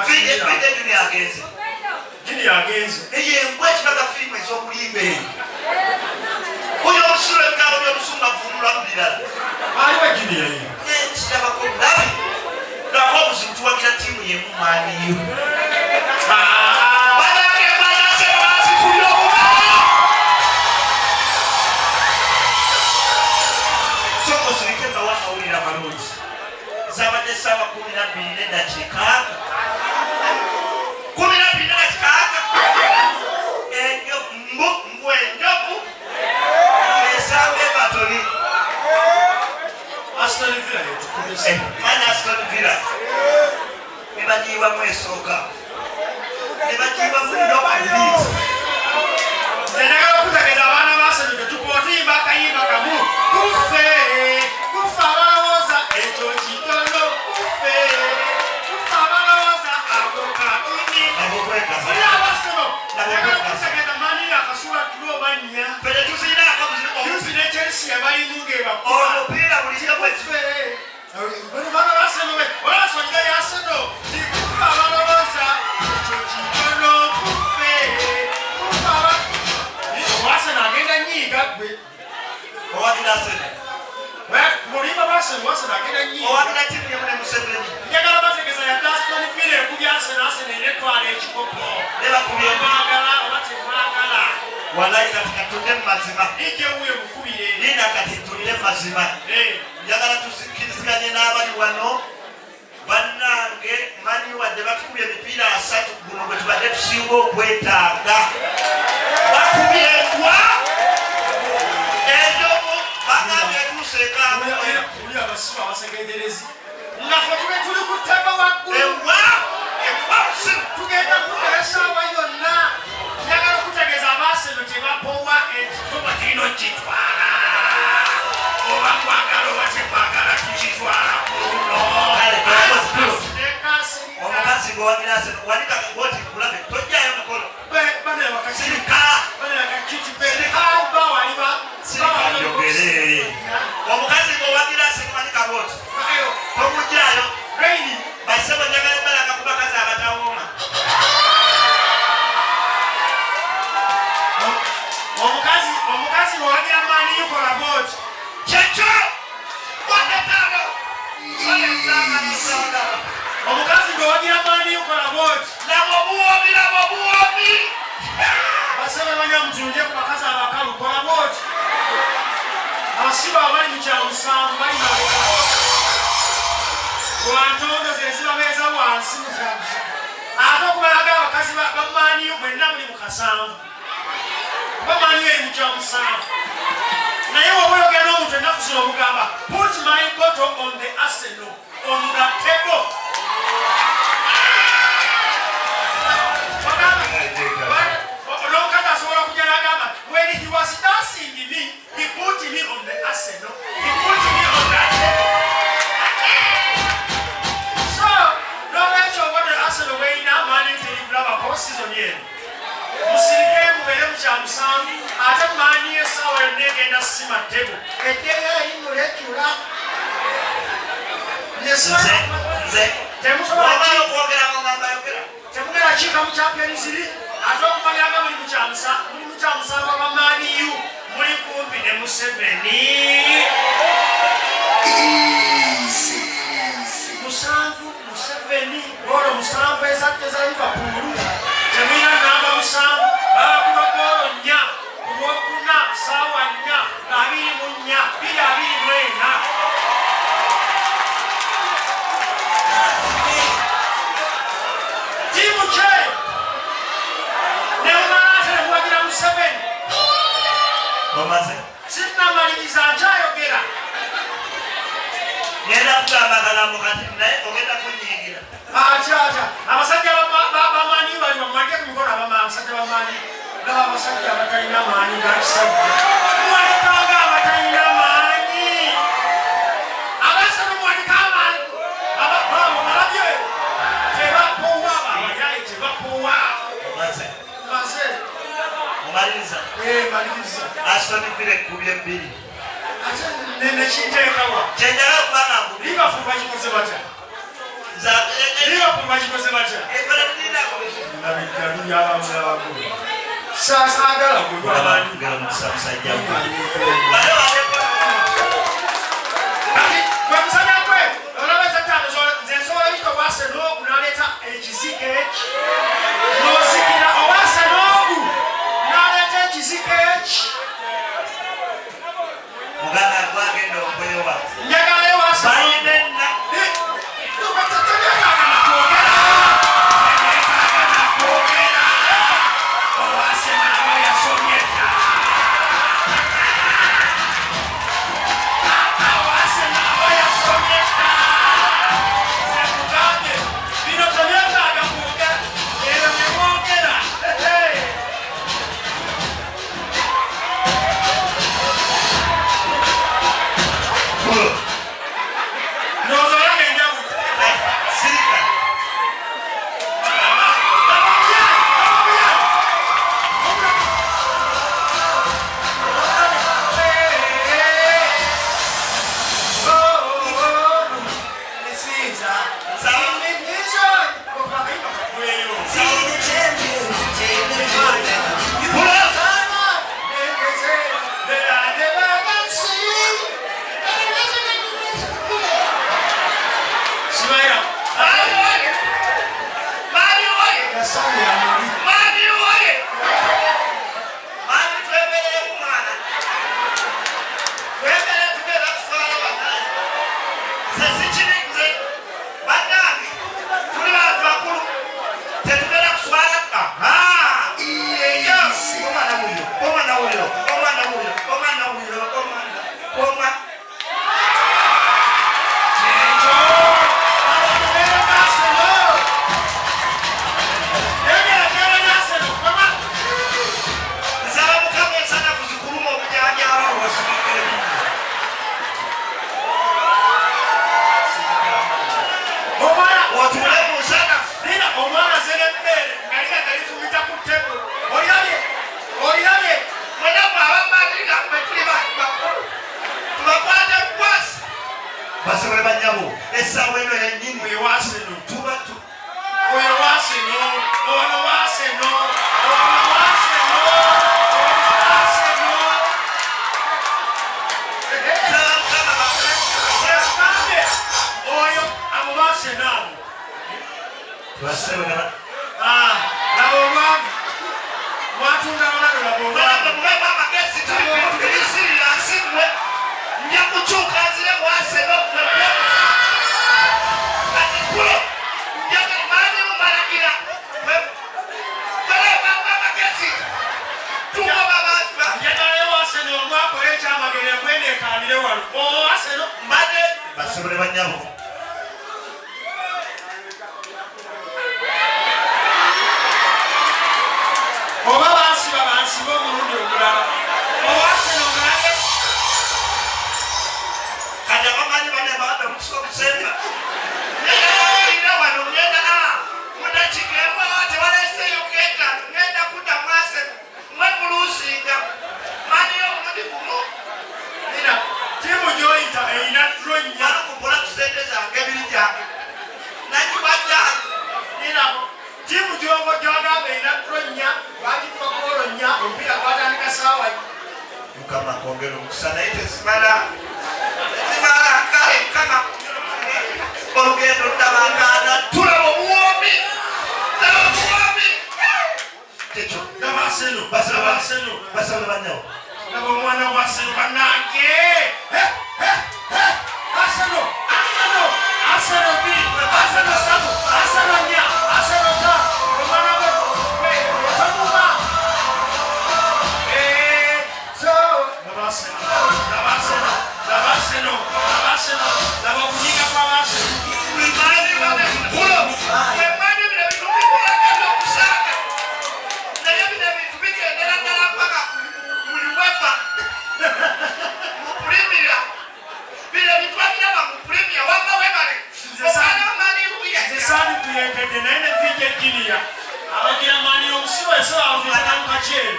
Vide Junior agenze. Junior agenze. Eyo embwa ekibaga firimu ez'okulimba eyo. Oyo omusiru ebigambo by'obusungu avvuunulamu birala. Aliwa Junior ye? Kirabako bulabi. Lwako obuzibu tuwagira ttiimu y'emu Man U. Banange banase bazikubye obugalo. Sooka osirike mbawe amawulire amalungi. Zabadde ssaawa 12 n'eddakiika 12 n'eddakiika enyo mbu mbu enjovu esamba Everton. Aston Villa yetukubisa. Man Aston Villa ne bagiyiwamu esooka ne bagiyiwamu nokubiri. Nze njagala okutegeeza abaana ba Arsenal tetukuba tuyimba akayimba kamu kufe kufe abalowooza ekyo kitono kufe kufe abalowooza ako katuni. Nabokwekaza. Oli aba Arsenal, njagala okutegeeza Man U akasula draw bannya. Ffe tetuziinaako buzibu. Juzi ne Chelsea balimu ng'ebakuba. Omupiira bulijjo bwe Kufe bano baana ba Arsenal be olwasonga ya Arsenal tikufe abalowooza ekyo kitono kufe kufe aba Arsenal agenda nyiiga gwe. Owagira Arsenal. Mulimba bwa Arsenal, Arsenal agenda nyiiga. Owagira ttiimu yemu ne Museveni. Njagala bategeeza yadde Aston Villa ekubye Arsenal, Arsenal erina etwala ekikopo. Ne bakubye. Mwagala oba temwagala. Wallahi kati katudde mu mazima. Ijje wuyo mukubire. Nina kati tudde mu mazima. Njagala tusikkiriziganye n'abali wano. Bannange, Man U wadde batukubye emipiira 30, guno gwe tubadde tusinga okwetaaga. Bakubye embwa enjovu, bagambye etuuse ekaabo. Uli abasiba abasegenderezi nga ffe tube tuli ku ttaka waggulu. Embwa, embwa busiru. Tugenda kudda essaawa yonna. Njagala okutegeeza aba Arsenal tebapowa, ekikopo kirina okitwala oba mwagala oba temwagala, tukitwala ku luno. Kale, omukazi gwewagira Arsenal, wanika goti kulabe, tojjayo mikono. Sirika. Sirika njogere. Omukazi gwewagira Arsenal, wanika bwoti, tomugjayo. Basebo, njagala balaga ku bakazi abatawooma. Omukazi bwewagira Man U, kola bwoti. Kyekyo wadetaano. Omukazi gwewagira Man U, kola bwoti. Laba obuwoomi, laba obuwoomi. Basebe banya mutunje ku bakazi abakalu, kola bwoti. Abasiba abali mu kyamusanvu bali mabega lwantondo zezibabeeza wansi mu kyamusanvu, ate okubalaga abakazi ba Man U mwenna muli mu kasanvu, kuba Man U eri mu kyamusanvu. Naye woba oyogera n'omuntu ennaku zino omugamba, "Put my bottle on the Arsenal on the table." N'omukazi asobola okujja n'agamba, "When he was dancing me, he put me on the Arsenal, he put me on the table." So n'olwekyo obonero Arsenal bweyina, Man U terikulabako season eno. Musirike mubeere mu kyamusanvu, ate Man U essaawa yonna egenda sima table eddeyo eri mulecula. Nze nze Temusobola omala okwogera ngamba yogera. Temugenda kiika mu Champions League, ate okumanyanga muli muli mu kyamusanvu aba Man U muli kumpi ne Museveni. Easy. 7, Museveni goolo 7 ezadde za Liverpool. Temulina namba 7. Babakuba goolo 4 ku Lwokuna saawa 4 nga 24 224. Tiimu kye nemumala ate nemuwagira Museveni. Omaze? Sinnamaliriza, nkyayogera. Ngenda kugamba akagambo kati, naye ogenda kunyiigira. Atya atya? Abasajja ba Man U bali bamuwanike ku mikono. Abasajja ba Man U, laba abasajja abatalina maanyi ga kisajja, muwanikanga abatalina maanyi. Abasajja muwanika abantu abo balabye tebapowa, abayaye tebapowa. Omaze? Maze. Omaliriza? Maliriza. Aston Villa ekkubye 2. Ate nekinteekawa? Kyenjagala okubanga nkubye. Liverpool bagikoze batya? Liverpool bagikoze batya? Bamulabako. Saagala gwe. Gala mukisa musajja gwe. Kati gwe musajja gwe olaba eza ttaano nze nsobola yita owa Arsenal n'aleeta ekizike eki n'osikira owa Arsenal n'aleeta ekizike eki. Muganda gwagenda okwewa. Njagalayo wa Arsenal. Balina enna. Tebyetaaga kwogera. Tebyetaaga kwogera. Owa Arsenal aba yasomye dda. Owa Arsenal aba yasomye dda. Nze nkugambye, bino tebyetaaga kwogera. Ebyo bye mwogera. Hey. Pulo. Ndowooza olaba enjawulo. Sirika. Laba omuyaye, laba omuyaye. See the champions take the field now. You Pulo. will Maani oye! Maani oye! Maani oye! Maani twebereremu mwana. Twebere tugenda kuswala bannange. Nze sikiri nze bannange tuli bantu bakulu tetugenda kuswala. Aha! Easy. Omwana wuyo, omwana wuyo, omwana wuyo, omwana wuyo, omwana, omwana. Kyekyo abantu beera Arsenal. Nsaba Mukama ensanafu zikuluma obujanjaaba obwasibika ebinnya. Omwana Otule mu nsanafu. Lina omwana zeremmere nga lina galifumita ku ttebo. Olirabye? Olirabye? Mwena mwe abamalira mwe tuli bantu bakulu tubakwate bukwasi basobole banyabo essaawa eno yennyini. Oyo wa Arsenal. Tuba tu Oyo wa Arsenal. Ono wa Arsenal. Ono wa Arsenal. Ono wa Arsenal. Nsaba Mukama Ngambe, oyo abo ba Arsenal abo. Tubasebe. Ah, laba olwavu. Mwatunda Ronaldo, laba Mwena olwavu. mwe mubeemu amagezi tuli tubirisirira nsi mmwe nja kukyuka nzire mu Arsenal mwe kati kulo njaga maanyi mumalagira mwebeemu amagezi tugoba abantu ba Njagalayo Arsenal olwakola ekyamagero embweneekaanire wano. Oh, Arsenal. Mbadde basobole banyabo. Oba bansiba bansibe omulundi omulala. Owa Arsenal ng'alabye. Kati abamanyi bane baada omukisa ogusemba njagala wano ngenda mudakiika emu tewaleseeyo keeta ngenda kudda mwase mwe muluusinga maniyo omulundi gumu. Lina, ttiimu gy'oyita erina draw nnya. Malukupola tusente zange ebiri gyange nagiwadda. Lina, ttiimu gy'ogamba erina draw nnya, bagikuba goolo nnya, omupiira gwatandika ssaawa Mukama kwongera omukisa naye tezimala tezimala kale Mukama olugendo lutabakaana tulaba obuwoomi laba obuwoomi kyekyo. Laba Arsenal, Basaba. laba Arsenal. Basaba banyawo. Laba omwana wa Arsenal bannange. Eh, eh, eh, Arsenal, Arsenal, Arsenal bbiri, Arsenal ssatu, Arsenal nnya, Arsenal ttaano. Omwana gwe, tomuma. Eh, so, laba Arsenal, laba Arsenal, laba Arsenal, laba Arsenal, laba okunyiga kwa Arsenal. Maani bane kulo emaani bino bintu bikulagenda okusaaga naye bino ebintu bigendera ddala paka mu UEFA mu Premier bino ebintu abiraba mu Premier wamma webale omwana wa Man U. Nze saabikuyekedde naye ne vijja Jiniya abagira maani omusiba ese bafiitana mu kaceere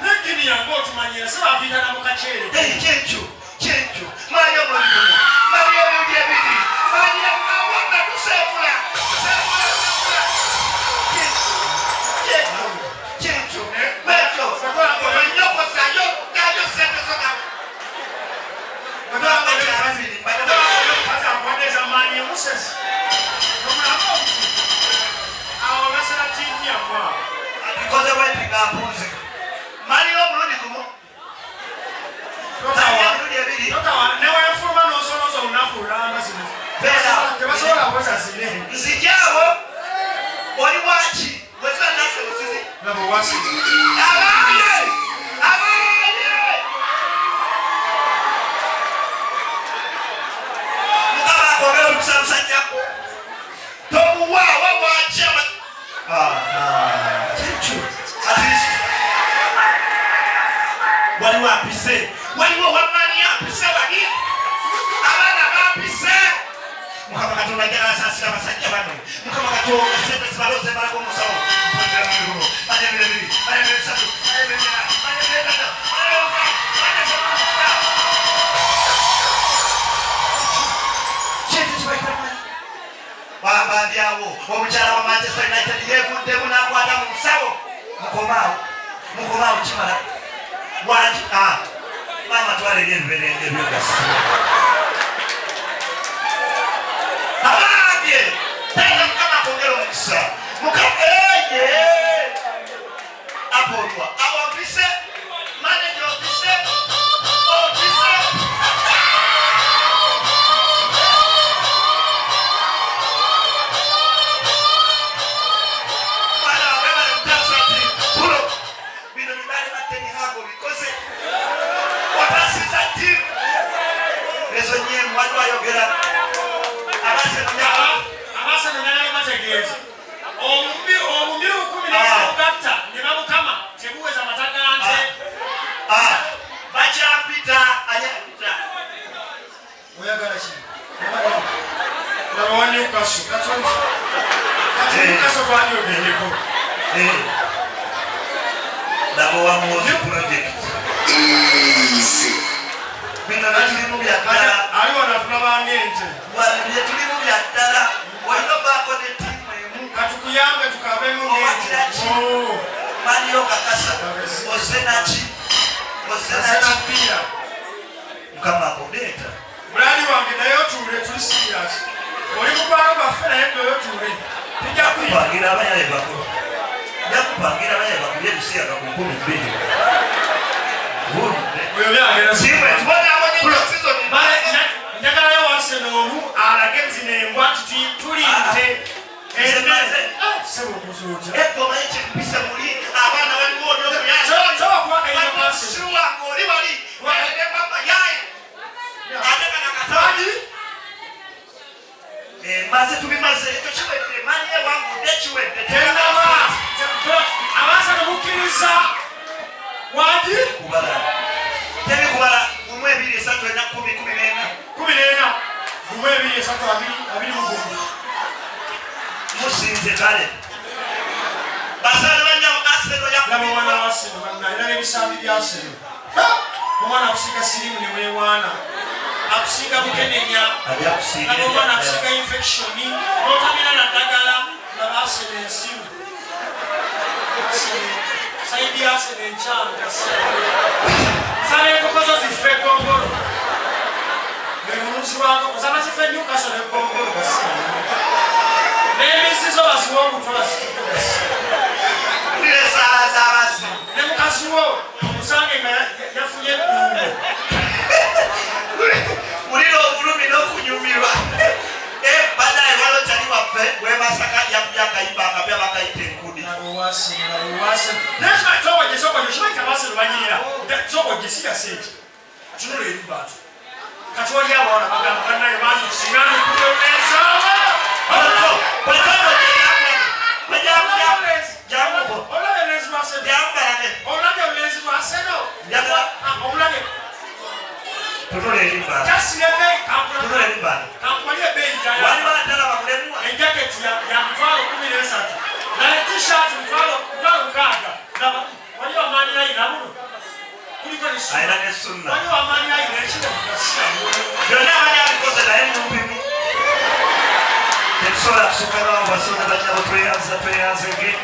ne Jiniya ng'otumanyira se bafiitana mu kaceere. Kyekyo kyekyo maani omulundi gumu maani emirundi ebiri maani awonna tuseebula tuseebula tuseebula kyekyo. nga mpunzika. Maliyo omulundi gumu, maliyo emirundi ebiri. Newenfuluma nosoloza olunaku lulamba zino Beera. tebasobola kwoza zine. Nzijaawo oli waki bweziba naffe busizi. Laba owasi. Abaye, abaye, Mukama akwongere omukisa musajjako tomuwaawa waki. Kikyo at least waliwo ampise, waliwo wamani ampise, wali abaana bampise. Mukama Katonda njagala asaasira abasajja bano. Mukama Katonda, sente zibaloze balako omusawo. 2, 3, 4, 4, 5, 6, bambandyawo omukyala wa Manchester United yeevuddemu n'akwata mu nsawo. Mukomaawo, mukomaawo, kimala wangi. Ah, maama, twala eri ebiberenge byogasi. Abambye taata, Mukama akwongera omukisa. Mukama eye apolwa awo ompise manager, ompise, ompise. Mwana wange bali mutaasa nti pulo bino bibali bateni hago bikoze otasiza ttiimu ezo nyemu. Waliwo ayogera abasemanya. Abasano naye bategeeza obumbi 1000 nebugatta ne babukama tebuweza mata ga nte. Bakyapita ani apita? Oyagala ki? Laba wa Newcastle kati Newcastle gwandyogeddeko. Laba wa Muwozi project. Bino byetulimu bya ddala. Ali wano atulabanga ente. Bye tulimu bya ddala, olina obaako ne ttiimu emu. Katukuyambe tukavemu ng'ente. Owagira ki? Oh, Maliyo kakasa oze naki, oze naki? Asenapiira. Mukama akuleeta. Mulali wange naye otuule, tuli serious. Oli mukwano gwaffe naye naye otuule, tujja kuyita. Kupangira abayaye bakulu, jakupangira abayaye bakulu ebisiyaga ku 2000. Wuludde. Oyo byagenda. Simwe tubonabonye nnyo season. Njagalayo waseno omu alage zino embwa nti tuli nte. Nze maze. Sebo okuzuukya. Egoma ekyempisa muli abaana waliwo oli Soba kuwakayina Arsenal. omuyaasiwa oli wali yaye ate kana katani maze tubimaze, ekyo kiwedde, mani ewangudde, kiwedde. Tennaba. Abasano mukkiriza wangi. Kubala teri kubala, 1, 2, 3, 4, 10, 14. 14, 1, 2, 3, 2, 21. Musinze kale basaale bannyabo, Arsenal Laba omwana yakubirwa. wa Arsenal bannaye, laba ebisambi bya Arsenal. Omwana akusiiga siriimu ne weewaana, akusiiga bukenenya. Ajja kusiiga. Laba omwana akusiiga infection n'otamira na ddagala. Laba Arsenal ensimu, side ya Arsenal enkyamu. Nsaba enkoko zo zife eggongolo, mulunzi wa nkoko, nsaba zife Newcastle n'eggongolo gasimu, n'embizzi zo baziwe omutwe bazituke gasimu. Wulira esaala z'abasi. Ne mukazi wo omusange nga yafunye eddungu. Wulira obulumi n'okunyumirwa. Banaye waliwo kyali waffe wemasaka yakubya akayimba akapya bakayita enkudi. Tunula eri bantu kati wali abawala bagamba bannaye bangi singa nokuyolezaawa. Olabye omulenzi lwa Arsenal? Olabye omulenzi lwa Arsenal? Omulabye? Tunula eri bantu. Jasira ebbeeyi. Tunula eri bantu. Kankubalye ebbeeyi ddala. Waliwo atalaba mulemwa. Enjaketi ya 130,000, naye t-shirt 60,000. Laba waliwo amaani ayina buno kuliko ne Alina ne sunna. Waliwo amaani ayina ekiro. Byonna abali abikoze naye mumpimu tetusobola kusukka nawo. Basonda banyabo, tweyanza, tweyanzege.